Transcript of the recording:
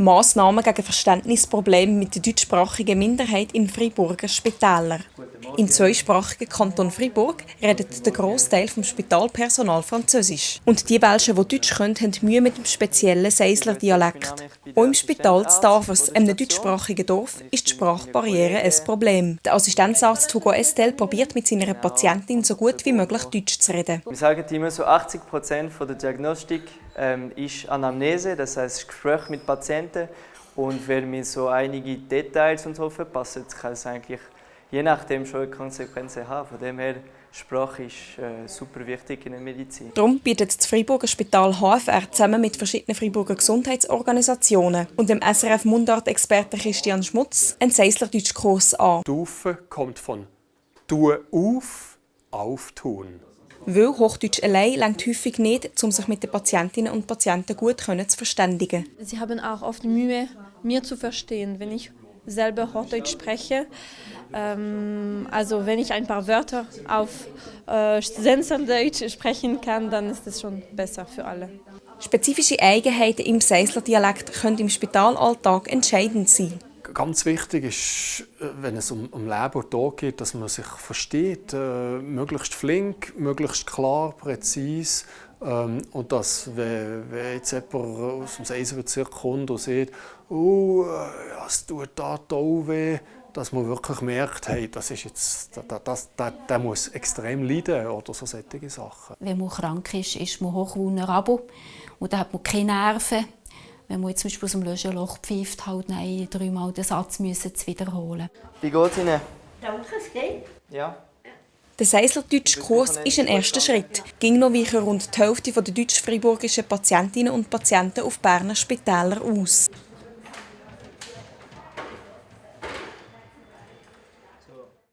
Massnahmen gegen Verständnisprobleme mit der deutschsprachigen Minderheit in Freiburger Spitälern. Im zweisprachigen Kanton Freiburg redet der Grossteil vom Spitalpersonal Französisch. Und die Welschen, die Deutsch können, haben Mühe mit dem speziellen Seisler Dialekt. Auch im Spital zu Tafers, einem deutschsprachigen Dorf, ist die Sprachbarriere ein Problem. Der Assistenzarzt Hugo Estel probiert mit seiner Patientin so gut wie möglich Deutsch zu reden. Wir sagen immer, so 80% von der Diagnostik ist Anamnese, das heißt Gespräch mit Patienten. Und wenn wir so einige Details und so verpassen, kann es eigentlich je nachdem schon Konsequenzen haben. Von dem her, Sprache ist super wichtig in der Medizin. Darum bietet das Freiburger Spital HFR zusammen mit verschiedenen Freiburger Gesundheitsorganisationen und dem SRF Mundart-Experten Christian Schmutz einen Seisler-Deutsch-Kurs an. Stufe kommt von «tu auf», «auftun». Weil Hochdeutsch allein reicht häufig nicht, um sich mit den Patientinnen und Patienten gut zu verständigen. Sie haben auch oft Mühe, mir zu verstehen, wenn ich selber Hochdeutsch spreche. Also wenn ich ein paar Wörter auf Sensondeutsch sprechen kann, dann ist es schon besser für alle. Spezifische Eigenheiten im Seisler Dialekt können im Spitalalltag entscheidend sein. Ganz wichtig ist, wenn es um Leben und Tod geht, dass man sich versteht, möglichst flink, möglichst klar, präzise. Und dass, wenn jetzt jemand aus dem Seiserbezirk kommt und sagt, es tut da auch weh, dass man wirklich merkt, hey, das ist jetzt, der muss extrem leiden oder so solche Sachen. Wenn man krank ist, ist man hochvulnerabel und dann hat man keine Nerven. Wenn man jetzt zum Beispiel aus dem Löschenloch pfeift, halt 3-mal den Satz müssen zu wiederholen. Wie geht's Ihnen? Danke, es geht. Ja. Der Seisler-Deutsch-Kurs ist ein erster Schritt. Ging noch weichen rund die Hälfte der deutsch-freiburgischen Patientinnen und Patienten auf Berner Spitäler aus.